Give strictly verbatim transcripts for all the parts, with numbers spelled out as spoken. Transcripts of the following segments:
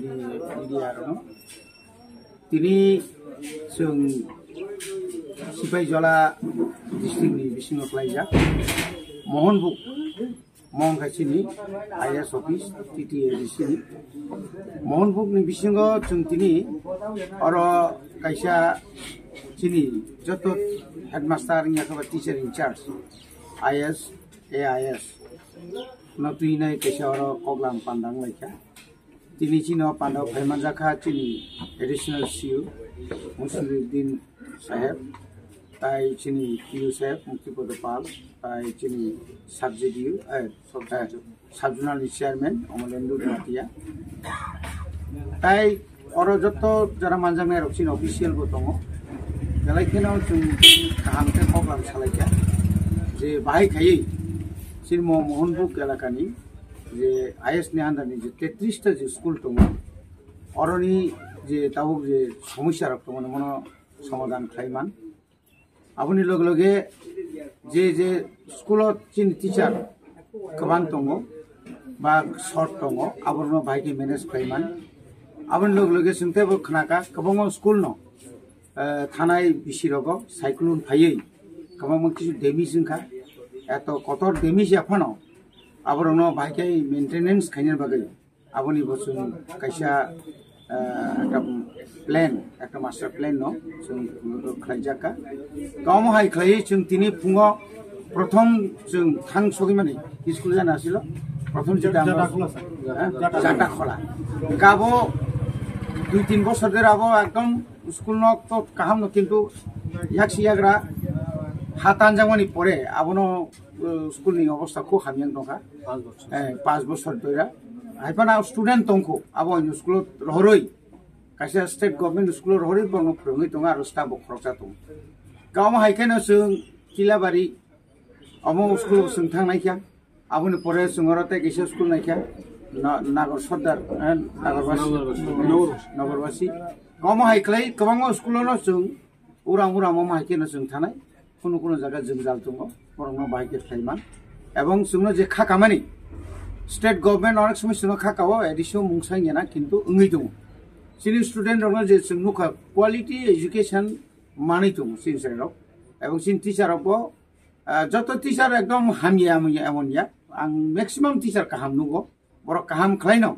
Media rok no. Tini chwng Sipaijala district ni bisingo khlaijak Mohanbuk, Mohon kha chini I A S office, T T A D C ni. Mohanbuk ni bisingo chwng tini oro kaisa chini joto headmaster wngya khe ba teacher in charge, I A S, A I S no twinai kaisa oro koklam pandang laikha. Tini chini o pandao phai manjakha chini additional C U Musiruddin saheb, tai chini P U saheb Muktipada Pal, tai chini sub J D U, eh, sub, eh, sub zonal ni chairman Omolendu Bhatia. Tai oro joto jara manjaknai rok chini official bo tongo. Belai kheno chwng kaham khe koklam salaikha je bahai khaiwi chini mo Mohanbuk elakani je I A S ni under ni je tetris ta je school tongo, oroni je tabuk je somosya rok tongo, mono somadhan khlai man. Aboni loge loge je je school o chini teacher kwbang tongo ba short tongo, aborokno bahai khe manage khlai man. Aboni loge loge chwng teibo khnakha kwbangma school no, eh, thanai bisi rogo cyclone phaiwi kwbangma kisu damage wngkha, eto kotor damage ya phano aborokno bahai khe maintenance khaina bagwi. Aboni bo chwng kaisa, ah, ekta plan, ekta master plan no chwng khlaijak kha. Tamo hai khlaiwi chwng tini phungo prothom chwng thang sogwi mani school jana asilo. Prothom chwng Jata Khola, sir. Eh, Jata Khola. Kabo dui tin bosor dera abo ekdom school no to kaham no, kintu yaksi yagra ha tanjakmani pore abono, uh, school ni obostha khub hamya wng tongkha. Panch bochor. Eh, panch bochor doira. Hai phano student tongkho, abo ani school o rohorwi, kaisa state government school o rohorwi borokno phwrwngwi tongo, aro staff bo khoroksa tongo. Kamo hai kheno chwng Chilabari, omo school o chwng thangnai kha. Aboni pore chwng oro tei kaisa school naikha, Na-, Nagor Sordar, eh, Nagor Basi. Nagor Basi. Nagor Basi. Omo hai khlai kwbangma school-o no chwng uram uram omo hai kheno chwng thanai. Kunu kunu jaga jwngjal tongo, borokno bahai khe khlai man. Ebong chwngno je kha kamani, state government onek somoi chwngno kha kao, A D C o mungsa wngya na, kintu wngwi tongo. Chini student rokno je chwng nukha, quality education manwi tongo chini chwrairok. Ebong chini teacher rokbo Ah, joto teacher ekdom hamya emon ya, emon ya. Ang maximum teacher kaham nugo. Borok kaham khlaino.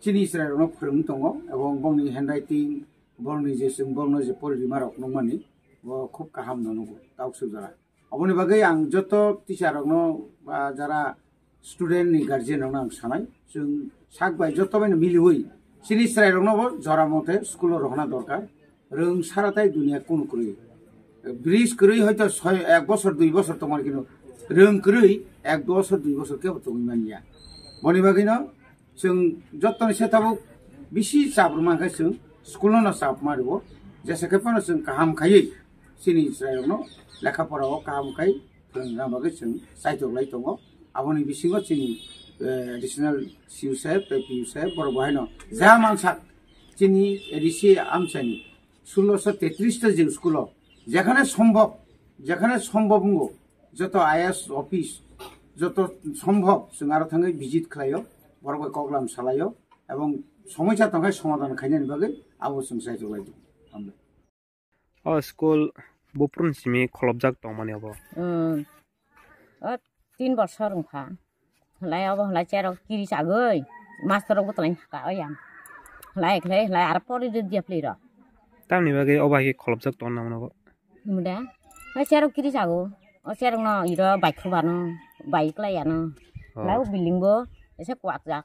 Chini Israel rokno phwrwng tongo. Ebong bongni handwriting, bongni je chwng bongno je pori rima rok nukmani, bo khub kaham no nugo. Tauk sujara. Oboni bagwi ang joto teacher rokno, ah, jara student ni guardian rokno ang sanai, chwng sak bai joto bai no miliwi chini chwrai rokno bo jora mote school o rohna dorkar. Rwng sara tai dunia kunu kwrwi. Bridge kwrwi hoito soi, ek bosor, dui bosor tongmani, kintu rwng kwrwi ek bosor, dui bosor kebo tongwi manya. Boni bagwino chwng jottoni se tabuk bisi chap rwma khe chwng school no chap ma rwo. Jesa khe phano chwng kaham khaiwi chini chwrai rokno lekha pora o kaham khai phwrwngna bagwi chwng chaitok lai tongo. Aboni bisingo chini, eh, additional C U saheb tei P U saheb borok bo haino ja mansak chini A D C amchaini sulosho tetris ta je school o jekhane sombhob, jekhane sombhob wngo, joto I A S office, joto sombhob chwng aro thangwi visit khlaio, borok bai koklam salaio, ebong somosya tongkhe somadhan khainani bagwi abo chwng chaitok lai tongo. Hambai. O school buphuruni simi kholopjak tongmani obo? Hmm. O tin bosor wngkha. Hlai obo hlai cherok kiri chagwi. Master rok bwtwlai ka oyang. Hlai khlai hlai aro pori de dia play ro. Tamni bagwi obo hai khe kholopjak tong nang mano obo? Himde. Hlai cherok kiri chago. O cherok no iro bai khubano, bai klai ano. Oh. Hlai o building bo ese kwak jak.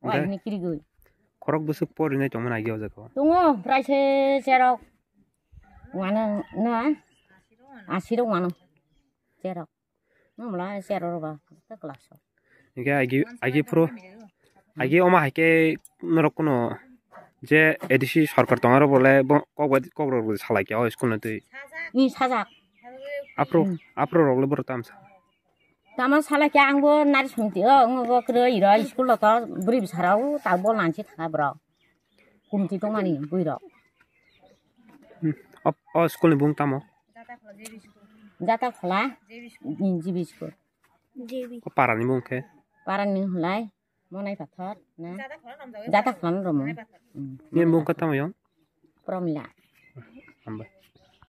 Hwnkhe waini kirigwi. Khorok bwswk porinai tongmani agi o jaga o? Tongo, prai se cherok. Wano, no? Asirok wano. Cherok. No mla cherok roba, ta class o. Hwnkhe agi, agi phuru, agi oma hai khe norok kuno je A D C sorkar tong aro bole bo kok bai, kok rok bo salai khe o school no twi. Ni sajak. Aphuru, hmm, aphuru rok le boro tamsa. Tamo sala khe ang bo nari songti o, wng bo kwrwi iro school o to bwrwi bwsarok ta bol nansi thanga borok. Kumti tongmani bwrwi rok. Hmm. O, o school ni bung tamo? Jata Khola. Hmm, G B school. O para ni bung khe? Para ni hwnlai. Monai pathor na. Jata khwlano romo. Ni mung kha tamo yong? Promila. Hambai.